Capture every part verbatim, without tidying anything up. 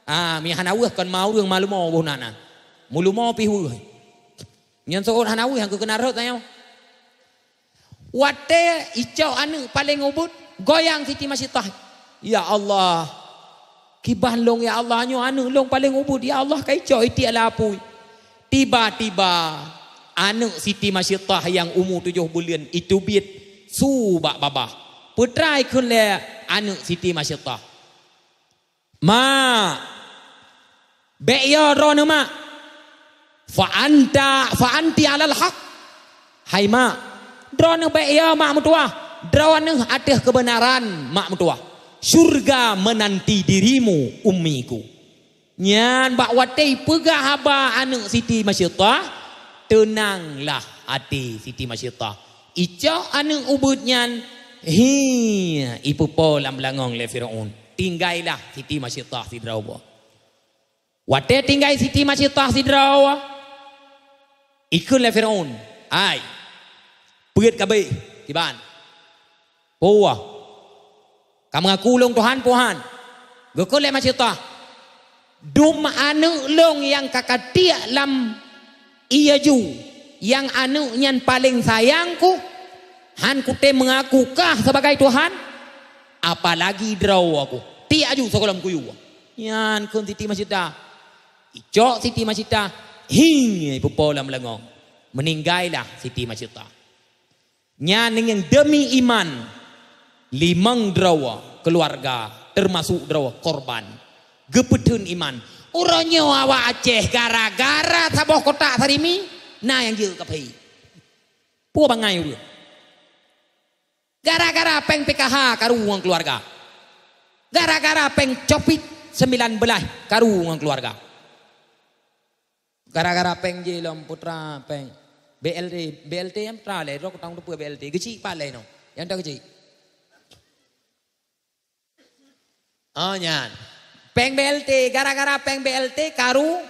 Ah, mi hana weueh kon ma ureuëng ma leumo boh na na. Meulumo pih weueh. Nyan seuôt hana weueh nyang keukeuna rhot tanyoe. Watée icok aneuëk paleng ubit, goyang Siti Masyidah. Ya Allah, kiban lôn ya Allah, nyoe aneuëk lôn paleng ubit ya Allah, ka icok itiek lapui. Tiba-tiba aneuëk Siti Masyidah nyang umu tujoh buleuen iteubiet su bak babah. Peutrai kheun lé aneuëk Siti Masyidah, "Mak, bék yo droeneuh mak. Fa anta fa anti alal haq. Hai mak, droeneuh bék yo mak meutuwah. Droeneuh ateueh keubeunaran mak meutuwah. Syurga meunanti dirimu ummiku." Nyan bak watée peugah haba aneuëk Siti Masyidah, teunanglah até Siti Masyidah. Icok aneuëk ubit nyan, hi, ipeupo lam beulangöng lé Firaun. Tinggailah Siti Masyidah sidroe. Watée tinggai Siti Masyidah sidroe, ikheun lé Firaun, "Hai, peuet kabeh kiban. Puah, ka meungaku lôn Tuhan puhan." Geukheun lé Masyidah, "Dum aneuëk lôn nyang ka katiek lam ie ju, nyang aneuëk nyan paleng sayang ku, han kutem meungaku kah sebagai Tuhan, apalagi droe ku. Tiek aju sigohlom kuyue." Nyan kheun Siti Masyidah. Icok Siti Masyidah, hing, ipeupo lam beulangöng. Meuninggai lah Siti Masyidah. Nyan nyang demi iman, limong droe keuluwarga, teumasuk droe korban, geupeutheun iman. Uroe nyoe awak Aceh gara-gara saboh kotak sarimi, na nyang jeuet keu kaphé. Peue bangai ureuëng? Gara-gara péng P K H karu ngon keuluwarga. Gara-gara péng Covid sembilan belas karu ngon keuluwarga. Gara-gara péng jih lom putra péng B L T, B L T nyang putra lé, droe kutang teupeue B L T, geuchik pat lé nyoe. Nyang dak geuchik. Oh, nyan. Péng B L T, gara-gara péng B L T karu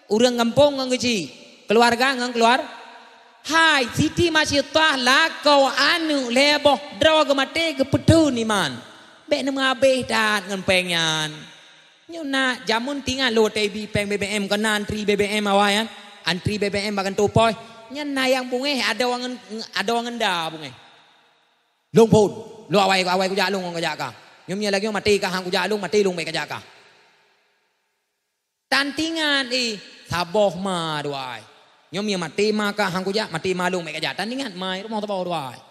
ureuëng gampông ngon geuchik, keuluwarga ngon keuluwar-, hai, Siti Masyidah lakoe aneuëk lhée boh droe geumaté geupeutheun iman. Bék neumeuhabéh that ngon péng nyan. Nyoe na jameun tingat lôn watée ibi péng B B M, kon na antri B B M awai nyan. Antri B B M bak kantô pos. Nyan na nyang beungéh adoe ngon, adoe ngon da beungéh. Lôn phon, lôn awai, awai kujak lôn ngon kajak kah. Nyoe mie lagée nyoe maté kah han kujak lôn, maté lôn bék kajak kah. Tan tingat ih, saboh ma dua ai. Nyoe mie maté ma kah han kujak, maté ma lôn bék kajak. Tan tingat ma rumoh saboh dua ai.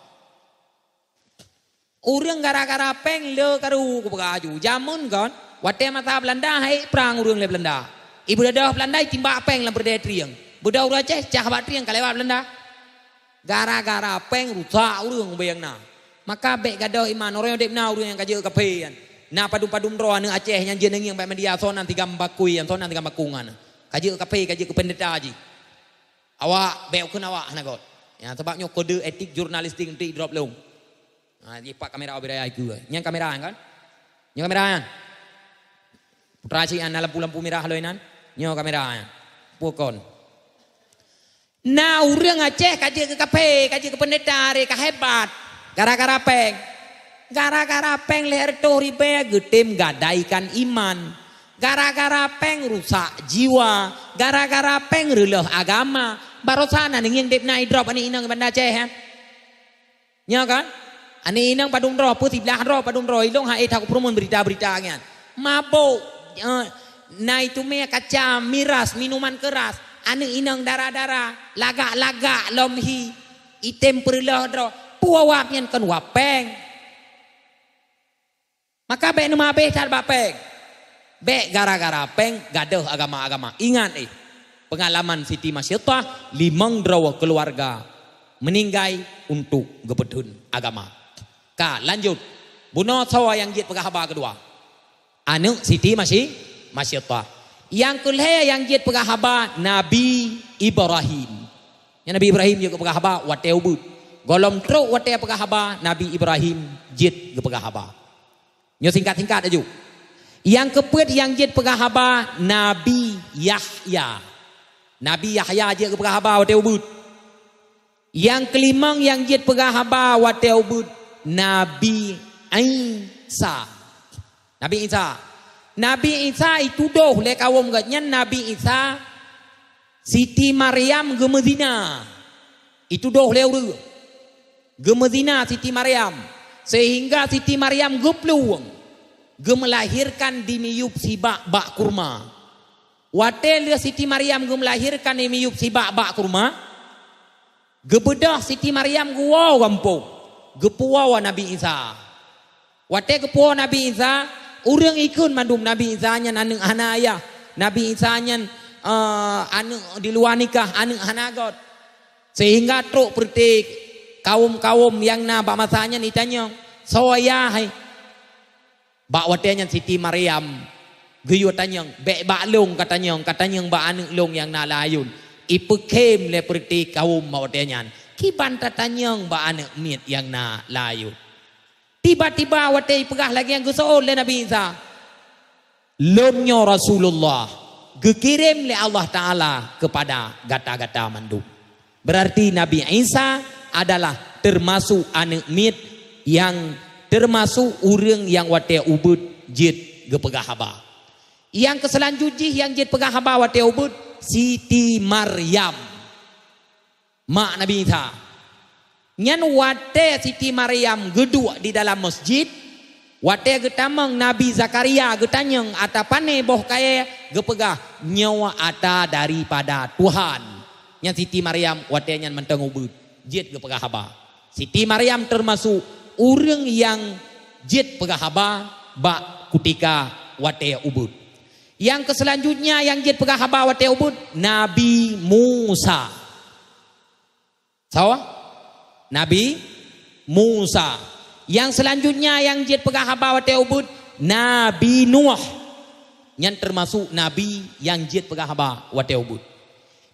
Ureuëng gara-gara péng le karu kupeugah aju. Jameun kon, watée masa Beulanda hai prang ureuëng lé Beulanda. Ibeudôh Beulanda itimbak péng lam peureudée trieng. Beudôh ureuëng Aceh cah bak trieng ka lewat Beulanda. Gara-gara péng rusak ureuëng ubé nyang na. Maka bék gadôh iman, uroe nyoe deb na ureuëng nyang ka jeuet keu kaphé nyan. Na padum-padum droe aneuëk Aceh nyang jeuet neungieng bak media, soe nan tigam bakui nyan, soe nan tigam bakung nyan. Ka jeuet keu kaphé, ka jeuet keu peundeta jih. Awak bék kheun awak hana göt. Ya, sabab nyoe kode etik jurnalistik nanti drop lom. Ha, jipat kamera ubé raya itu. Nyan kamera nyan kan? Nyoe kamera nyan. Putra cit na lampu-lampu mirah loi nan. Nyoe kamera nyan. Pukon. Na ureuëng Aceh ka jeuet keu kaphé, ka jeuet keu peundeta, re ka hebat. Gara-gara péng. Gara-gara péng lhée reutôh ribée geutem gadaikan iman. Gara-gara péng rusak jiwa. Gara-gara péng reuloh agama. Barosa na neungieng deb na idrop aneuëk inong Banda Aceh, ha? Nyoe kan? Aneuëk inong padum droe, peue siblaih droe padum droe, ilong hai that kupeureumeun beurita-beurita nyan. Mabök, eh, na itumé kaca, miras, minuman keuras, aneuëk inong dara-dara, lagak-lagak lom hi, item peureuloh droe, peue wab nyan kon wab péng. Maka bék neumeuhabéh that bak péng. Bék gara-gara péng gadôh agama-agama. Ingat eh, peungalaman Siti Masyidah, limong droe keuluwarga meuninggai untuk geupeutheun agama. Ka, lanjut. Bunoe soe nyang jeuet peugah haba keudua. Aneuëk Siti Masyi-, Masyidah. Nyang keulhée nyang jeuet peugah haba Nabi Ibrahim. Nyan Nabi Ibrahim jeuet geupeugah haba watée ubeuet. Gohlom trok watée peugah haba Nabi Ibrahim jeuet geupeugah haba. Nyoe singkat-singkat aju. Nyang keupeuet nyang jeuet peugah haba Nabi Yahya. Nabi Yahya jeuet geupeugah haba watée ubeuet. Nyang keulimong nyang jeuet peugah haba watée ubeuet Nabi Isa. Nabi Isa. Nabi Isa itudôh lé kawöm geuh nyan, Nabi Isa, Siti Maryam geumeuzina. Itudôh lé ureuëng. Geumeuzina Siti Maryam, seuhingga Siti Maryam geuplueng, geumeulahérkan di miyueb sibak bak kurma. Watée lheueh Siti Maryam geumeulahérkan di miyueb sibak bak kurma, geubeudôh Siti Maryam geuwoe gampông, geupuwoe Nabi Isa. Watée geupuwoe Nabi Isa, ureuëng ikheun mandum Nabi Isa nyan aneuëk hana ayah, Nabi Isa nyan, eh, aneuëk di luwa nikah, aneuëk hana göt. Seuhingga trok peureuté kawöm-kawöm nyang na bak masa nyan itanyong, "Soe ayah hai?" Bak watée nyan Siti Maryam geuyue tanyong, "Bék bak lôn katanyong, katanyong bak aneuëk lôn nyang na lam ayôn." Ipeukhem lé peureuté kawöm bak watée nyan, "Kiban tatanyong bak aneuëk miet nyang na lam ayôn?" Tiba-tiba watée ipeugah lagée nyan geuseuôt lé Nabi Isa, "Lôn nyoe Rasulullah, geukirém lé Allah Taala keupada gata-gata mandum." Berarti Nabi Isa adalah teumasok aneuëk miet nyang teumasok ureuëng nyang watée ubeuet jeuet geupeugah haba. Nyang keuseulanjut jih nyang jeuet peugah haba watée ubeuet, Siti Maryam, mak Nabi Isa. Nyan watée Siti Maryam geuduek di dalam masjid, watée geutamong Nabi Zakaria geutanyong ata pané boh kayée, geupeugah, "Nyoe ata daripada Tuhan." Nyan Siti Maryam watée nyan mantong ubeuet jeuet geupeugah haba. Siti Maryam teumasok ureuëng nyang jeuet peugah haba bak kutika watée ubeuet. Nyang keuseulanjutnya nyang jeuet peugah haba watée ubeuet, Nabi Musa. Sawa? Nabi Musa. Nyang seulanjutnya nyang jeuet peugah haba watée ubeuet, Nabi Nuh. Nyan teumasok nabi nyang jeuet peugah haba watée ubeuet.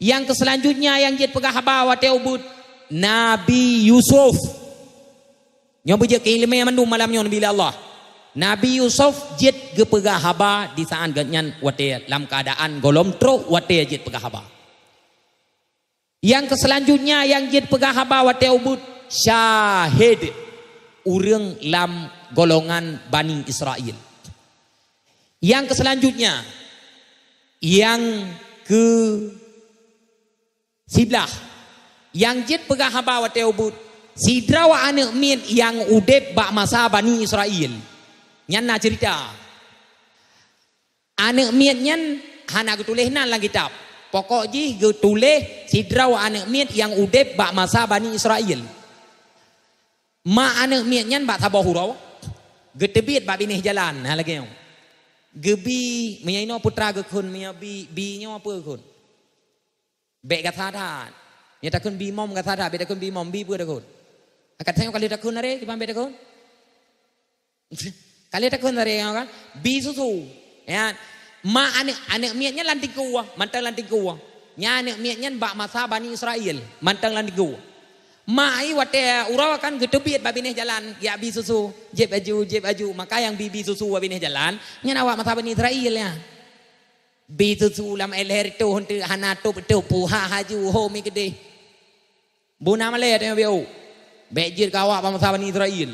Nyang keuseulanjutnya nyang jeuet peugah haba watée ubeuet, Nabi Yusuf. Nyoe beujeuet keu iéleumé mandum malam nyoe neubi lé Allah. Nabi Yusuf jeuet geupeugah haba di saát geuhnyan watée lam keuadaan gohlom trok watée jeuet peugah haba. Nyang keuseulanjutnya nyang jeuet peugah haba watée ubeuet, syahid, ureuëng lam golongan Bani Israel. Nyang keuseulanjutnya, nyang keu siblaih, nyang jeuet peugah haba watée ubeuet, sidroe aneuëk miet nyang udeb bak masa Bani Israel. Nyan na ceurita. Aneuëk miet nyan hana geutuléh nan lam kitab. Pokok jih geutuléh sidroe aneuëk miet nyang udeb bak masa Bani Israel. Mak aneuëk miet nyan bak saboh uroe geuteubiet bak binéh jalan, na lagée nyoe. Geubi, meunyoe inoe putra geukheun, meunyoe bi, bi nyoe peue geukheun? Bék gasa that. Nyoe takheun bi mom gasa that, bék takheun bi mom, bi peue takheun? Akat tanyoe ka lheueh takheun aré, kiban bék takheun? Ka lheueh takheun aré nyoe kan? Bi susu. Ya. Mak aneuëk, aneuëk miet nyan lam tingkue, mantong lam tingkue. Nyan aneuëk miet nyan bak masa Bani Israel, mantong lam tingkue. Mak ai watée uroe kan geuteubiet bak binéh jalan, jak bi susu, jép baju, jép baju. Maka nyang bi, bi susu bak binéh jalan, nyan awak masa Bani Israel nyan. Bi susu lam éh leher toh, hana tôb-tôb, puha haju, ho mi keudeh. Buna malée tanyoe biôh. Bék jeuet keu awak bansa Bani Israel.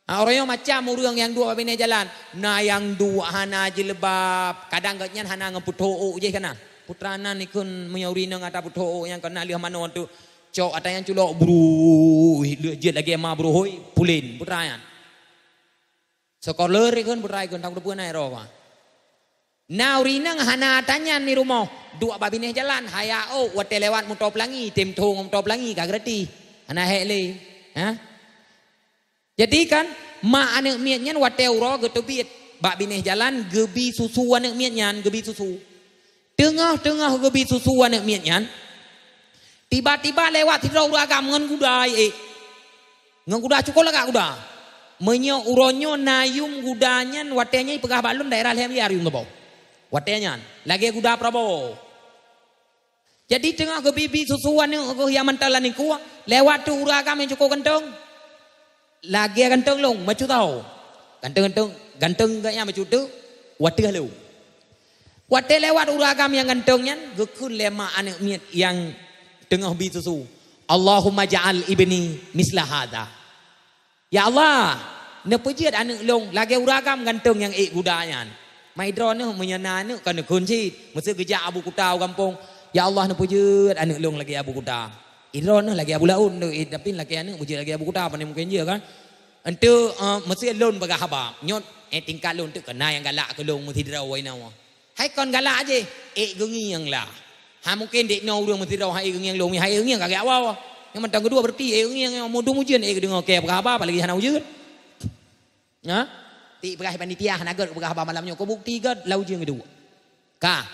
Ha, uroe nyoe macam ureuëng nyang duek bak binéh jalan. Na nyang duek hana jilbab, kadang geuhnyan hana ngon putôk jih kana. Putra nan ikheun meunyoe ureuëng inong ata putôk nyang kana lheueh manoe tu. Cok ata nyang culok, bruih, lheueh jeuet lagée ma bruih, pulen putra nyan. Sekolah ikheun putra ikheun, takot peue na roh. Na ureuëng inong hana ata nyan di rumoh, duek bak binéh jalan, haya ôk watée lewat moto peulangi, tem thong moto peulangi ka gratis. Hana hék lé. Ha? Jadi kan, mak aneuëk miet nyan watée uroe geuteubiet bak binéh jalan, geubi susu aneuëk miet nyan, geubi susu. Teungoh-teungoh geubi susu aneuëk miet nyan, tiba-tiba lewat sidroe ureuëng agam ngon guda, eh. Ngon guda cukôp lagak guda. Meunyoe uroe nyoe na yuem guda nyan watée nyan ipeugah bak lôn daerah Lhée Meuliar yuem saboh. Watée nyan, lagée guda Prabowo. Jadi teungoh geubi-bi susu aneuëk geuh nyang mantong lam tingkue, lewat tu ureuëng agam nyang cukôp ganteng. Lagée ganteng lôn, bacut tau. Ganteng-ganteng, ganteng geuhnyan bacut teuk, watée lôn. Watée lewat ureuëng agam nyang ganteng nyan, geukheun lé mak aneuëk miet nyang teungoh bi susu, "Allahumma ja'al ibni misla hadza." Ya Allah, Neupeujeuet aneuëk lôn lagée ureuëng agam gantong nyang ék guda nyan. Mai droeneuh meunyoe na aneuëk ka neukheun cit, meuseu geujak Abu Kuta u gampông, "Ya Allah, neupeujeuet aneuëk lôn lagée Abu Kuta." Idroeneuh lagée Abu Laôt, tapi lakée aneuëk meujeuet lagée Abu Kuta, pane mungken jeuet kan? Enteuk, eh, meuseu lôn peugah haba, nyoe, eh, tingkat lôn teuk keu na nyang galak keu lôn meusidroe inoe. Hai kon galak jih, ék geungieng lah. Ha, mungken dék nyoe ureuëng meusidroe hai ék geungieng lôn, hai ék geungieng ka geujak woe. Nyang mantong keudua berarti ék geungieng, nyang mudong ujeuen ék geudeungoe kée peugah haba, apalagi hana ujeuen. Ha? Ti peugah panitia hana gét peugah haba malam nyoe, keu bukti gét lau ujeuen geuduek. Ka.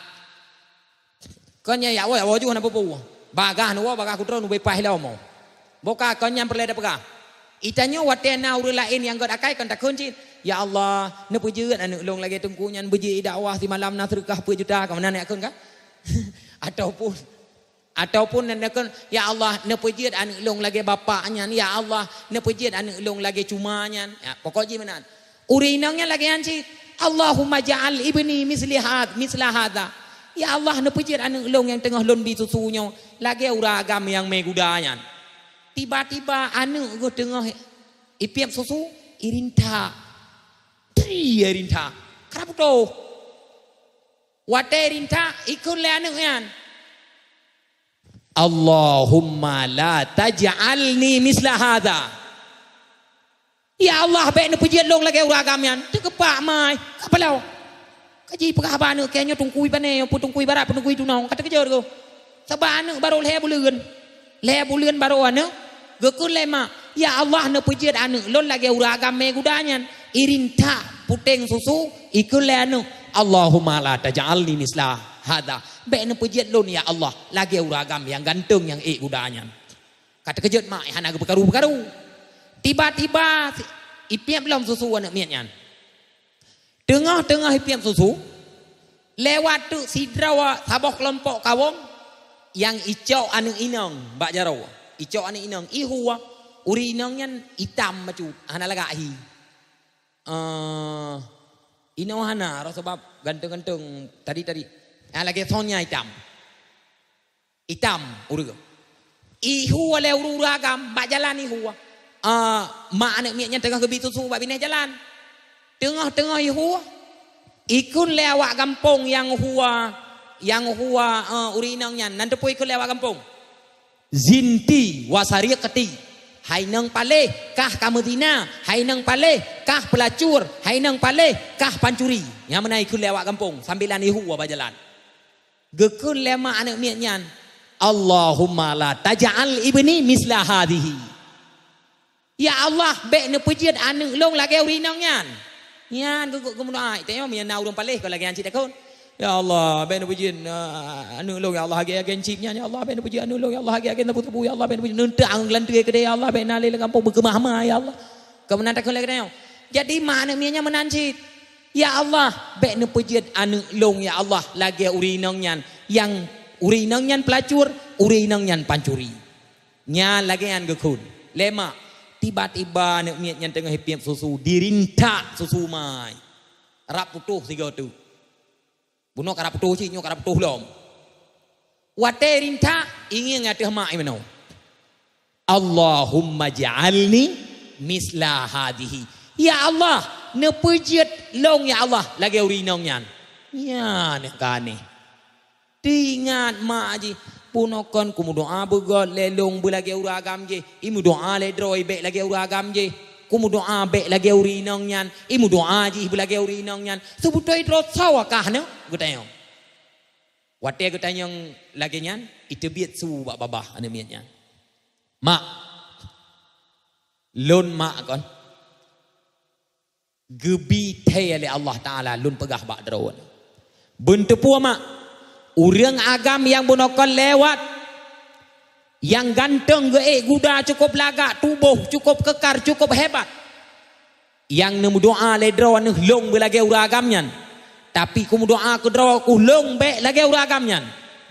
Kon nyan ya woe, ya woe ju hana peue-peue. Bagah neuwoe, bagah kudroe nubeupaih lom. Boka kon nyan peureulée tapeugah. Itanyoe watée na ureuëng laén nyang gét akai kon takheun cit, "Ya Allah, neupeujeuet aneuëk lôn lagée teungku nyan beujeuet dakwah simalam na seudeukah peuet juta," ka meunan neukheun ka? Ataupun, ataupun neukheun, "Ya Allah, neupeujeuet aneuëk lôn lagée bapak nyan, ya Allah, neupeujeuet aneuëk lôn lagée cuma nyan." Ya, pokok jih meunan. Ureuëng inong nyan lagée nyan cit, "Allahumma ja'al ibni misli had-, misla hadza." Ya Allah, neupeujeuet aneuëk lôn nyang teungoh lôn bi susu nyoe lagée ureuëng agam nyang mé guda nyan. Tiba-tiba aneuëk geuh teungoh ipiep susu, irintak. Tri irintak. Karab putôh. Watée irintak, ikheun lé aneuëk nyan, "Allahumma la taj'alni misla hadza." "Ya Allah, bék neupeujeuet lôn lagée ureuëng agam nyan." Teukeupak mai, ka paloe. Ka jipeugah bak aneuëk, "Kée nyoe teungku ié pané, peue teungku ié barat, peue teungku ié tunong," ka teukeujot geuh. Sabab aneuëk barô lhée buleuen. Lhée buleuen barô aneuëk, geukheun lé mak, "Ya Allah, neupeujeuet aneuëk lôn lagée ureuëng agam mé guda nyan." Irintak puténg susu, ikheun lé aneuëk, "Allahumma la taj'alni misla hadza." "Bék neupeujeuet lôn, ya Allah, lagée ureuëng agam nyang gantong nyang ék guda nyan." Ka teukeujot mak, hana geupeukaru-peukaru. Tiba-tiba si-, ipiep lom susu aneuëk miet nyan. Teungoh-teungoh ipiep susu, lewat teuk sidroe saboh keulompok kawöm nyang icok aneuëk inong bak jaroe. Icok aneuëk inong, ihue. Ureuëng inong nyan itam bacut, hana lagak hi. Eh, inoe hana, rot sabab gantong-gantong tadi-tadi. Ah, lagée sonya itam. Itam ureuëng. Ihue lé ureuëng-ureuëng agam bak jalan ihue. Ah, mak aneuëk miet nyan teungoh geubi susu bak binéh jalan. Teungoh-teungoh ihue, ikheun lé awak gampông nyang hue, nyang hue, eh, ureuëng inong nyan. Nan teupeue ikheun lé awak gampông? "Zinti wa sariqati." "Hai nong paléh, kah ka meuzina. Hai nong paléh, kah peulacur. Hai nong paléh, kah pancuri." Nyang meunan ikheun lé awak gampông, sambilan ihue bak jalan. Geukheun lé mak aneuëk miet nyan, "Allahumma la taj'al ibni misla hadhihi." "Ya Allah, bék neupeujeuet aneuëk lôn lagée ureuëng inong nyan." Nyan geukheun geumeudoá, "Teuh nyoe meunyoe na ureuëng paléh kon lagée nyan cit takheun. Ya Allah, bék neupeujeuet, eh, aneuëk lôn, ya Allah, lagée-lagée cit nyan, ya Allah, bék neupeujeuet aneuëk lôn, ya Allah, lagée-lagée sapeue-sapeue, ya Allah, bék neupeujeuet neuntak aneuëk lam teue keudée, ya Allah, bék na lé lam gampông beukeumah-mah, ya Allah." Kon meunan takheun lagée nyoe. Jadi mak aneuëk miet nyan meunan cit. "Ya Allah, bék neupeujeuet aneuëk lôn, ya Allah, lagée ureuëng inong nyan, nyang ureuëng inong nyan peulacur, ureuëng inong nyan pancuri." Nyan lagée nyan geukheun lé mak. Tiba-tiba aneuëk miet nyan teungoh ipiep susu, dirintak susu mai. Rab putôh sigoe teuk. Bunoe ka rab putôh cit, nyoe ka rab putôh lom. Watée rintak, ingieng ateueh mak imeunoe, "Allahumma ja'alni misla hadhihi." "Ya Allah, neupeujeuet lôn, ya Allah, lagée ureuëng inong nyan." Nyan ka aneh. Teuingat mak jih, "Bunoe kon kumeudoá beugét lé lôn beulagée ureuëng agam jih, imeudoá lé droe bék lagée ureuëng agam jih. Kumeudoá bék lagée ureuëng inong nyan, imeudoá jih beulagée ureuëng inong nyan. Seubeutôi droe soe kah nyoe?" Geutanyong. Watée geutanyong lagée nyan, iteubiet su bak babah aneuëk miet nyan. "Mak, lôn mak kon, geubi thée lé Allah Taala lôn peugah bak droe. Beunteupue mak, ureuëng agam nyang bunoe kon lewat, nyang gantong geuék guda cukôp lagak, tuboh cukôp keukar, cukôp hebat. Nyang neumeudoá lé droeneuh lôn beulagée ureuëng agam nyan. Tapi kumeudoá keu droe keuh lôn bék lagée ureuëng agam nyan.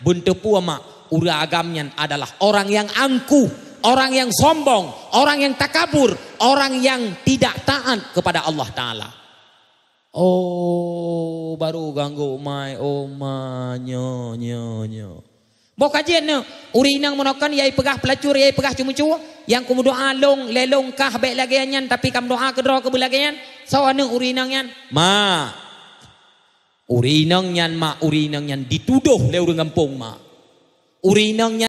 Beunteupue mak, ureuëng agam nyan adalah orang yang angkuh, orang yang sombong, orang yang takabur, orang yang tidak taat kepada Allah Taala." Oh, baru ganggok mai, oh ma, nyo, nyo, nyo. Boh kajian nyoe, ureueng inong meunoe kon yai peugah peulacur, yai peugah ceumeucue, nyang kumeudoa lôn, lé lôn kah bék lagée nyan, tapi kameudoa keudroe keubeulagée nyan, soe aneuëk ureueng inong nyan? Ma. Ureueng inong nyan ma, ureueng inong nyan ditudôh lé ureueng gampông ma. Ureueng inong nyan